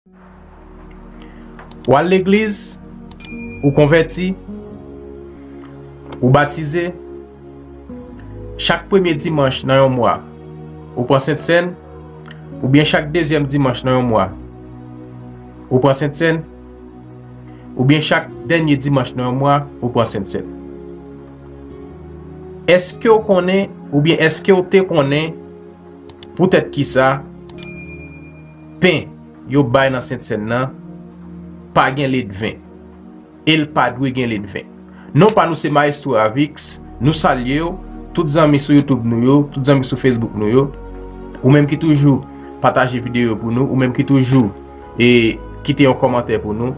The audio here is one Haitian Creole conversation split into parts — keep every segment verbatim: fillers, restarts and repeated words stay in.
W al legliz, ou konvèti, ou batize, chak premye dimanch nan yon mwa, ou pran Sentsèn, oubyen chak dezyèm dimanch nan yon mwa, ou pran Sentsèn, oubyen chak dènye dimanch nan yon mwa, ou pran Sentsèn. Èske w konnen, oubyen èske w te konnen, poutèt kisa pen yo bay nan Sentsèn nan pa gen ledven, e l pa dwe gen ledven? Non pa nou se Maestro Avix, nou salye w, tout zanmi sou YouTube nou yo, tout zanmi sou Facebook nou yo, ou menm ki toujou pataje videyo pou nou, ou menm ki toujou e kite yon kòmantè pou nou,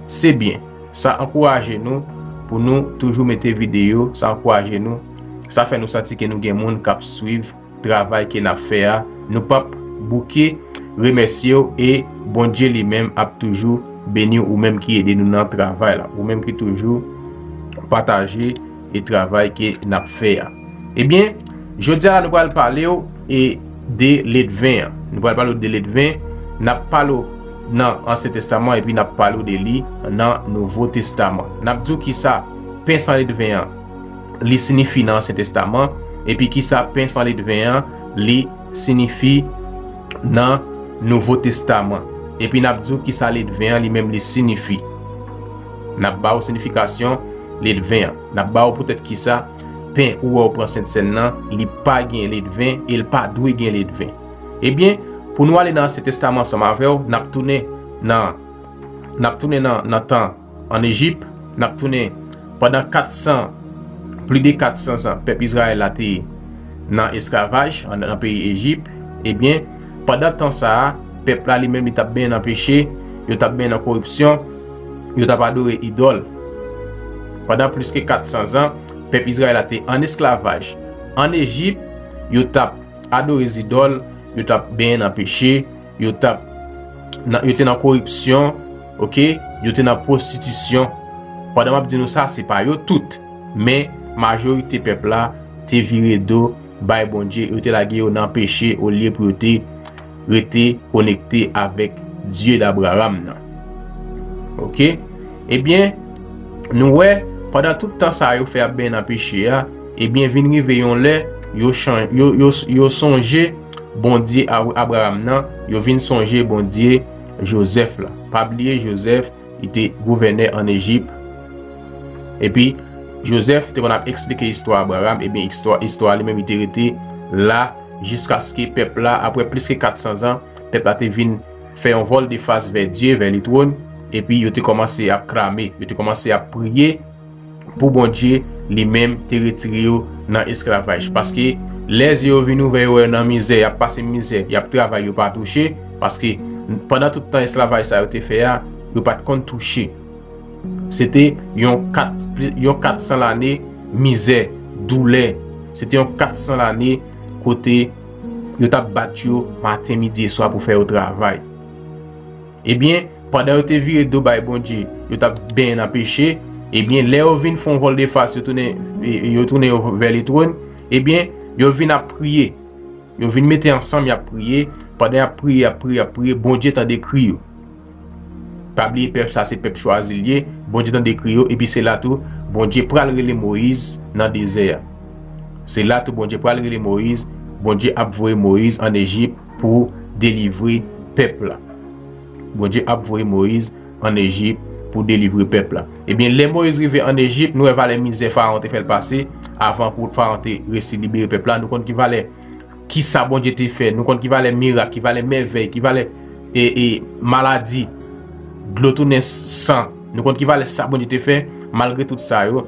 se byen. Sa ankouraje nou pou nou toujou mete videyo, sa ankouraje nou, sa fè nou santi ke nou gen moun k ap swiv travay ke n ap fè a. Nou p ap bouke remèsye w, e Bondye li menm ap toujou beni w, ou menm ki ede nou nan travay la, ou menm ki toujou pataje e travay ke n ap fè a. Ebyen, jodi a la nou pral pale w e de ledven an. Nou pral pale w de ledven, n ap pale w nan Ansyen Testaman epi n ap pale w de li nan Nouvo Testaman. N ap di w kisa pen san ledven an li siyifi nan Ansyen Testaman, epi kisa pen san ledven an li siyifi nan Nouvo Testaman. Epi n ap di w kisa ledven an li menm li siyifi. N ap ba w siyifikasyon ledven an. N ap ba w poutèt kisa pen ou wè w pran Sentsèn nan, li pa gen ledven e l pa dwe gen ledven. Ebyen, pou nou ale nan Ansyen Testaman ansanm avè w, n ap tounen nan, n ap tounen nan, nan tan ann Ejip, n ap tounen pandan kat san, plis de kat san zan, pèp Izrayèl la te nan esklavaj an, nan peyi Ejip. Ebyen, pandan tan sa a, pèp la li menm li t ap benyen nan peche, yo t ap benyen nan koripsyon, yo t ap adore idòl. Pandan plis ke kat san zan, pèp Izrayèl la te an esklavaj ann Ejip, yo t ap adore zidòl, yo t ap benyen nan peche, yo t ap nan, yo te nan koripsyon, oke, yo te nan pwostitisyon. Pandan m ap di nou sa, se pa yo tout, men majorite pèp la te vire do bay Bondye, yo te lage yo nan peche olye pou yo te rete konekte avèk Dye d Abraram nan. Oke? Ebyen, nou wè, pandan tout tan sa yo fè ap benyen nan peche a, ebyen, vin rive yon lè, yo, chan, yo, yo, yo sonje Bondye Ab-, Abraram nan, yo vin sonje Bondye Jozèf la. Pa bliye, Jozèf, li te gouvènè ann Ejip. Epi, Jozèf te konn ap eksplike istwa Abraram, ebyen, istwa, istwa li menm, li te rete la, jiskaske pèp la, apre plis ke kat san zan, pèp la te vin fè yon vòl de fas vè Dye, vè le twòn, epi yo te kòmanse ap klame, yo te kòmanse ap priye pou Bondye li menm te retire yo nan esklavaj. Paske lè zye yo vin ouvè, yo wè yo nan mizè, y ap pase mizè, y ap travay, yo pa touche, paske pandan tout tan esklavaj sa yo te fè a, yo pa t konn touche. Se te yon kat, yon kat san lane mizè, doulè. Se te yon kat san lane kote yo t ap bat yo maten, midi e swa pou fè yo travay. Ebyen, pandan yo te vire do bay Bondye, yo t ap benyen nan peche, ebyen, lè yo vin fè yon vòl de fas, yo tounen, e, yo tounen yo vè le twòn, ebyen, yo vin ap priye. Yo vin mete ansanm, y ap priye. Pandan y ap priye, y ap priye, y ap priye, Bondye tande kri yo. Pa bliye, pèp sa, se pèp chwazi l ye. Bondye tande kri yo, epi se la tou, Bondye pral rele Moyiz nan dezè a. Se la tou, Bondye pral rele Moyiz. Bondye ap voye Moyiz ann Ejip pou delivre pèp la. Bondye ap voye Moyiz ann Ejip pou delivre pèp la. Ebyen, lè Moyiz rive ann Ejip, nou wè valè mizè Farawon te fè l pase avan pou Farawon te resi libere pèp la. Nou konn ki valè, ki sa Bondye te fè. Nou konn ki valè mirak, ki valè mèvèy, ki valè, e, e, maladi, dlo tounen san. Nou konn ki valè sa Bondye te fè. Malgre tout sa yo,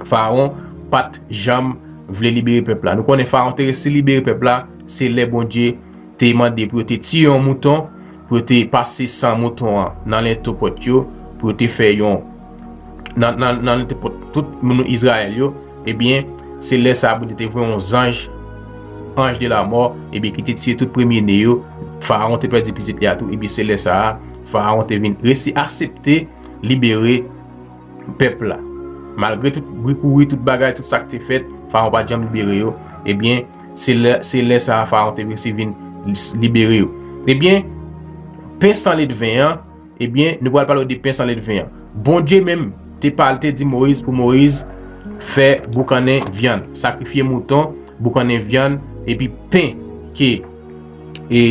Farawon pa t janm vle libere pèp la. Nou konnen Farawon te resi libere pèp la, se lè Bondye te mande pou yo te tiye yon mouton, pou yo te pase san mouton an nan lento pòt yo, pou yo te fè yon, nan, nan, nan lento pòt tout moun Izrayèl yo, ebyen, se lè sa a Bondye te voye yon zanj, anj de la mò, ebyen, ki te tiye tout premye ne yo, Farawon te pèdi pitit li a tou, ebyen, se lè sa a, Farawon te vin resi aksepte libere pèp la. Malgre tout bri kouri, tout bagay, tout sa k te fèt, Farawon pa t janm libere yo. Ebyen, se lè, se lè sa a Farawon te resi vin libere yo. Ebyen, Pen san ledven an, ebyen, nou pral pale de pen san ledven an. Bondye menm te pale, te di Moyiz pou Moyiz fè boukannen vyann, sakrifye mouton, boukannen vyann, epi pen ke e,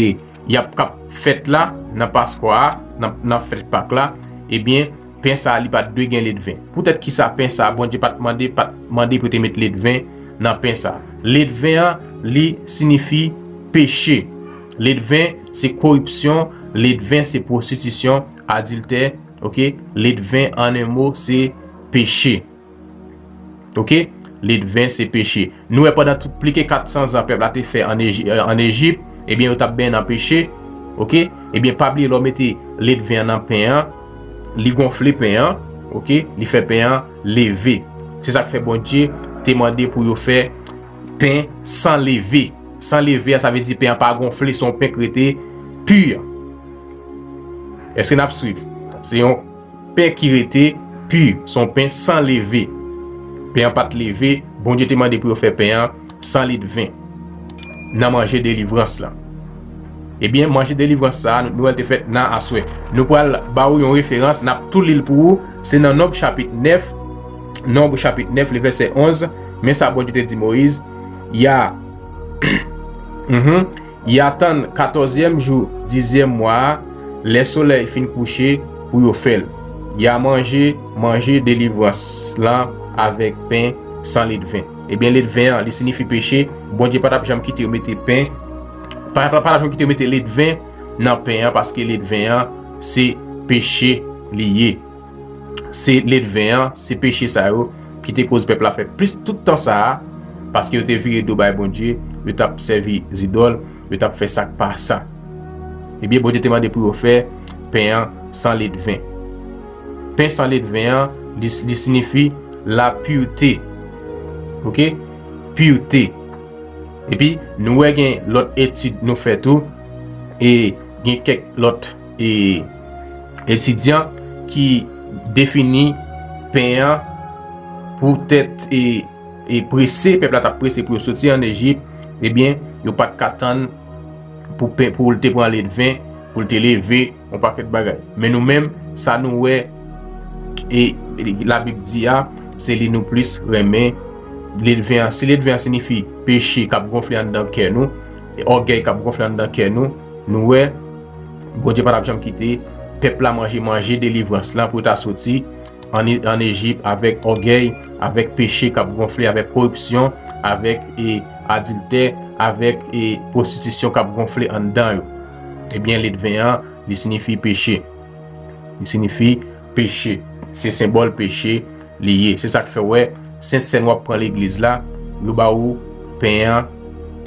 y ap k ap fèt la, nan Paskwa a, nan, nan fèt Pak la, ebyen, pen sa a, li pa t dwe gen ledven. Poutèt ki sa pen sa a, Bondye pa t mande, pa t mande pou yo te met ledven nan pen sa a? Ledven an, li siyifi peche. Ledven, se koripsyon. Ledven, se pwostitisyon, adiltè. Oke? Ledven, an en mo, se peche. Oke? Ledven, se peche. Nou wè pandan tout plis ke kat san zan pèp la te fè ann Eji-, ann Ejip, ebyen, yo t ap benyen nan peche. Oke? Ebyen, pa bliye, lè w mete ledven an nan pen an, li gonfle pen an. Oke? Li fè pen an leve. Se sa k fè Bondye te mande pou yo fè pen san leve. San leve a, sa vle di pen an pa gonfle, se yon pen ki rete pi. Èske n ap swiv? Se yon pen ki rete pi, se yon pen san leve. Pen an pa t leve, Bondye te mande pou yo fè pen an san ledven nan manje delivrans lan. Ebyen, manje delivrans sa a, nou, nou wè l te fèt nan aswè. Nou pral ba ou yon referans, n ap tou li l pou ou. Se nan Nonb chapit nèf, Nonb chapit nèf, le vèsè onz. Men sa Bondye te di Moyiz, y a, mhm, y a tann katòzyèm jou dizyèm mwa a, lè solèy fin kouche, pou yo fè l. Y a manje, manje delivrans lan avèk pen san ledven. Ebyen, ledven an, li siyifi peche. Bondye pa t ap janm kite yo mete pen, pa, pa, pa t ap janm kite yo mete ledven nan pen an, paske ledven an, se peche li ye. Se ledven an, se peche sa yo ki te koz pèp la fè plis tout tan sa a, paske yo te vire do bay Bondye, yo t ap sèvi zidòl, yo t ap fè sa k pa sa. Ebyen, Bondye te mande pou yo fè pen an san ledven. Pen san ledven an, li, li siyifi lapirte. Oke? Pirte. Epi, nou wè gen lòt etid nou fè tou, e gen kèk lòt, e, etidyan ki defini pen an poutèt, e, e prese, pèp la t ap prese pou yo soti ann Ejip, ebyen, yo pa t ka tann pou pen, pou l te pran ledven, pou l te leve, yon pakèt bagay. Men nou menm, sa nou wè, e, e Labib di a, se li nou plis renmen. Ledven an, si ledven an siyifi peche k ap gonfle anndan kè nou, e ògèy k ap gonfle anndan kè nou, nou wè, Bondye pa t ap janm kite pèp la manje manje delivrans lan pou yo ta soti ann, ann Ejip avèk ògèy, avèk peche k ap gonfle, avèk koripsyon, avèk, e, adiltè, avèk, e, pwostitisyon k ap gonfle anndan yo. Ebyen, ledven an, li siyifi peche. Li siyifi peche. Se senbòl peche li ye. Se sa k fè w wè, Sentsèn w ap pran legliz la, yo ba ou pen an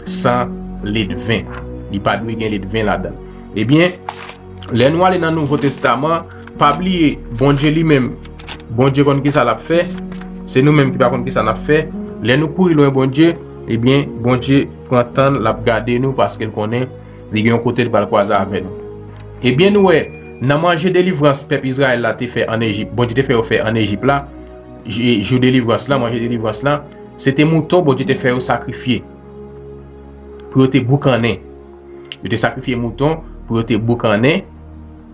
san ledven. Li pa dwe gen ledven ladan l. Ebyen, lè nou ale nan Nouvo Testaman, pa bliye, Bondye li menm, Bondye konn ki sa l ap fè, se nou menm ki pa konn ki sa n ap fè. Lè nou kouri lwen Bondye, ebyen, Bondye pran tan l, l ap gade nou, paske l konnen li gen yon kote l pral kwaze avè nou. Ebyen, nou wè, nan manje delivrans pèp Izrayèl la te fè ann Ejip, Bondye te fè yo fè ann Ejip la, jou, jou delivrans lan, manje delivrans lan, se te mouton Bondye te fè yo sakrifye pou yo te boukannen. Yo te sakrifye mouton pou yo te boukannen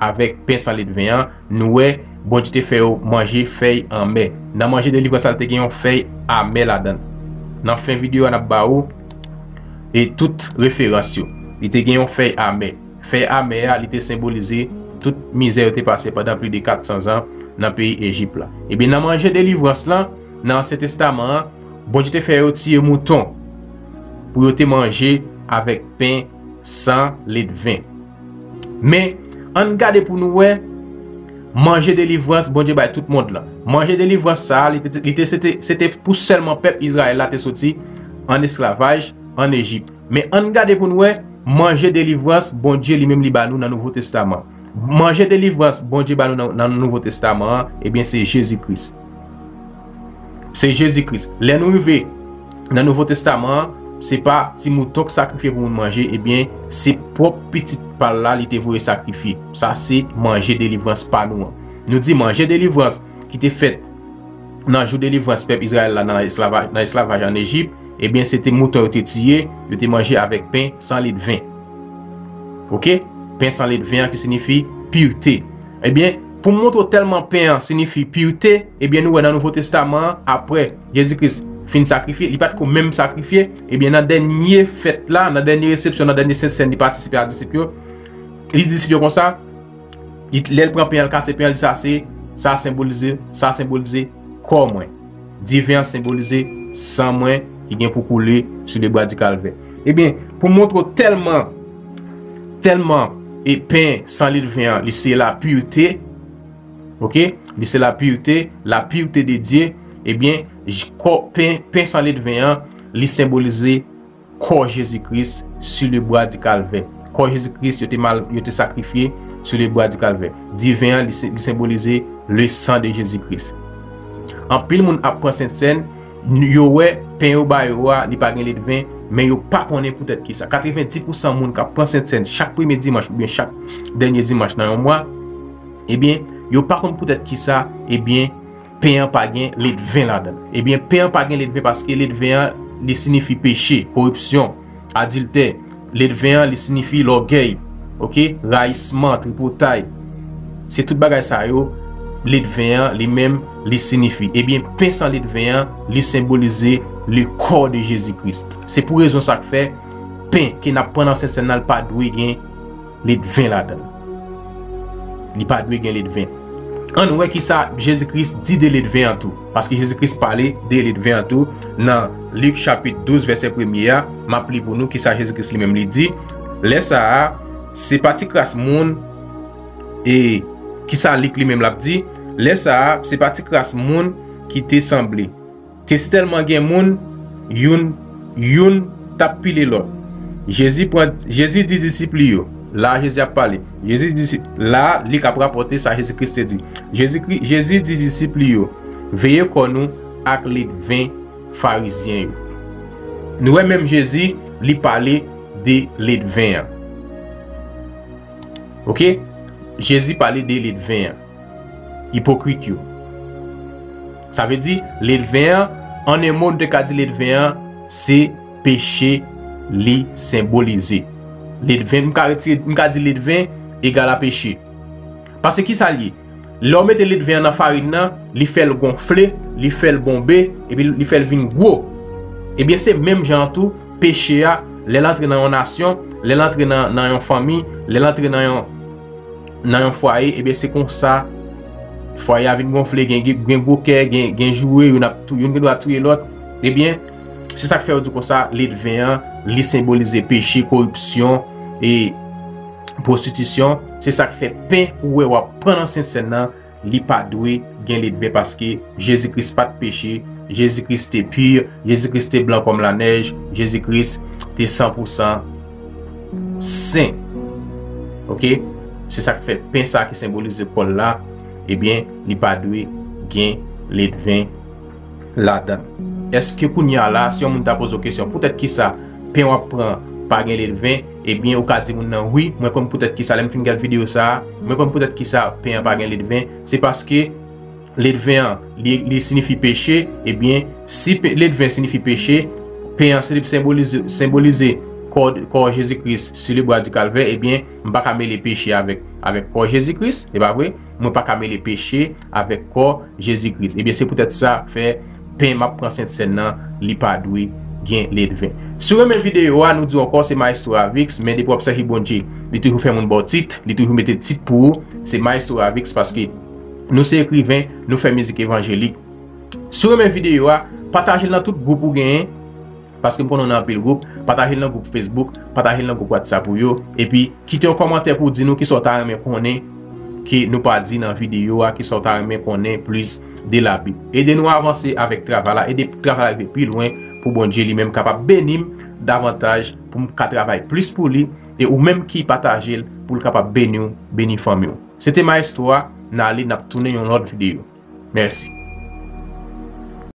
avèk pen san ledven an. Nou wè, Bondye te fè yo manje fèy anmè. Nan manje delivrans la, te gen yon fèy amè ladan l. Nan fen videyo a, n ap ba ou e tout referans yo. Li te gen yon fèy amè. Fèy amè a, li te senbolize tout mizè yo te pase pandan plis de kat san zan nan peyi Ejip la. Ebyen, nan manje delivrans lan, nan Ansyen Testaman an, Bondye te fè yo tiye mouton pou yo te manje avèk pen san ledven. Men, ann gade pou nou wè manje delivrans Bondye bay tout mond lan. Manje delivrans sa a, li te, li te, se te, se te pou sèlman pèp Izrayèl la te soti ann esklavaj ann Ejip. Men ann gade pou nou wè manje delivrans Bondye li menm li ba nou nan Nouvo Testaman. Manje delivrans Bondye ba nou nan, nan Nouvo Testaman an, ebyen, se Jezi Kris. Se Jezi Kris. Lè nou rive nan Nouvo Testaman an, se pa ti mouton k sakrifye pou moun manje, ebyen, se pwòp pitit pa l la li te voye sakrifye. Sa se manje delivrans pa nou an. Nou di manje delivrans ki te fèt nan jou delivrans pèp Izrayèl la nan esklavaj, nan esklavaj ann Ejip, ebyen, se te mouton yo te tiye, yo te manje avèk pen san ledven. Oke? Pen san ledven an ki siyifi pirte. Ebyen, pou m montre w tèlman pen an siyifi pirte, ebyen, nou wè nan Nouvo Testaman an, apre Jezi Kris fin sakrifye, li pa t ko menm sakrifye, ebyen, nan dènye fèt la, nan dènye resepsyon, nan dènye sentsèn, li patisipe a disip yo, li di disip yo konsa, li, lè l pran pen an, l kase pen an, li di sa se, sa senbolize, sa senbolize kò mwen. Diven an senbolize san mwen ki gen pou koule sou lebwa di Kalvè. Ebyen, pou montre w tèlman, tèlman, e pen san ledven an, li se la pirte, oke? Li se la pirte, la pirte de Dye, ebyen, j-, kò, pen, pen san ledven an, li senbolize kò Jezi Kris sou lebwa di Kalvè. Kò Jezi Kris, yo te mal, yo te sakrifye sou lebwa di Kalvè. Diven an, li se, li senbolize le sang de Jésus-Christ. Anpil moun ap pran sentsèn, yo wè pen yo ba yo a, li pa gen ledven, men yo pa konnen poutèt kisa. Katrevenndis pousan moun k ap pran sentsèn chak premye dimanch oubyen chak dènye dimanch nan yon mwa, ebyen, yo pa konn poutèt kisa, ebyen, pen an pa gen ledven ladan l. Ebyen, pen an pa gen ledven paske ledven an, li siyifi peche, koripsyon, adiltè. Ledven an, li siyifi lògèy, oke? Rayisman, tripotay. Se tout bagay sa yo, ledven an, li menm, li siyifi. Ebyen, pen san ledven an, li senbolize le corps de Jésus-Christ. Se pou rezon sa k fè, pen ke n ap pran nan sentsèn nan, li pa dwe gen ledven ladan l. Li pa dwe gen ledven. Ann wè kisa Jezi Kris di de ledven an tou. Paske Jezi Kris pale de ledven an tou nan Lik chapit douz vèsè premye a. M ap li pou nou kisa Jezi Kris li menm li di. Lè sa a, se pa ti kras moun, e kisa Lik li menm l ap di. Lè sa a, se pa ti kras moun ki te sanble. Te sitèlman gen moun, youn, youn t ap pile lòt. Jezi pran, Jezi di disip li yo, la Jezi ap pale. Jezi di, la Lik ap rapòte sa Jezi Kris te di. Jezi Kri-, Jezi di disip li yo, veye kò nou ak ledven farizyen yo. Nou wè menm Jezi, li pale de ledven an. Oke? Jezi pale de ledven an. Ipokrit yo. Sa vle di, ledven an, an en mo, nou te ka di ledven an, se peche li senbolize. Ledven, m ka retire, m ka di ledven egal a peche. Paske kisa l ye? Lè w mete ledven an nan farin nan, li fè l gonfle, li fè l bonbe, epi li fè l vin gwo. Ebyen, se menm jan an tou, peche a, lè l antre nan yon nasyon, lè l antre nan, nan yon fanmi, lè l antre nan yon, nan yon fwaye, ebyen, se konsa fwaye a vin gonfle, gen, gen, gen gwo kè, gen, gen joure, youn ap tou-, youn gen dwa touye lòt. Ebyen, se sa k fè yo di konsa, ledven an, li senbolize peche, koripsyon, e pwostitisyon. Se sa k fè pen ou wè w ap pran nan sentsèn nan, li pa dwe gen ledven paske Jezi Kris pa t peche, Jezi Kris te pi, Jezi Kris te blan kòm lanèj, Jezi Kris te san pou san sen. Oke? Se sa k fè pen sa ki senbolize kò l la, ebyen, li pa dwe gen ledven ladan l. Èske kounye a la, si yon moun ta poze w kesyon, poutèt kisa pen w ap pran pa gen ledven, ebyen, ou ka di moun nan, wi, mwen konn poutèt kisa, lè m fin gad videyo sa a, mwen konn poutèt kisa pen an pa gen ledven, se paske ledven an, li, li siyifi peche, ebyen, si pe-, ledven siyifi peche, pen an se-, senbolize, senbolize kò, kò Jezi Kris sou lebwa di Kalvè, ebyen, m pa ka mele peche avèk, avèk kò Jezi Kris, e pa vre? Mwen pa ka mele peche avèk kò Jezi Kris. Ebyen, se poutèt sa k fè pen m ap pran sentsèn nan, li pa dwe gen ledven. Si w renmen videyo a, nou di w ankò, se Maestro Avix, men depi w ap sèvi Bondye, li toujou fè moun ba w tit, li toujou mete tit pou ou, se Maestro Avix, paske nou se ekriven, nou fè mizik evanjelik. Si w renmen videyo a, pataje l nan tout gwoup ou genyen, paske m konnen w nan anpil gwoup, pataje l nan gwoup Facebook, pataje l nan gwoup WhatsApp ou yo, epi kite yon kòmantè pou w di nou kisa w ta renmen konnen ke nou pa di nan videyo a, kisa w ta renmen konnen plis de Labib. Ede nou avanse avèk travay la, ede travay la rive pi lwen pou Bondye li menm kapab beni m davantaj, pou m ka travay plis pou li, e ou menm ki pataje l, pou l kapab beni w, beni fanmi w. Se te Maestro a, n ale, n ap tounen yon lòt videyo. Mèsi.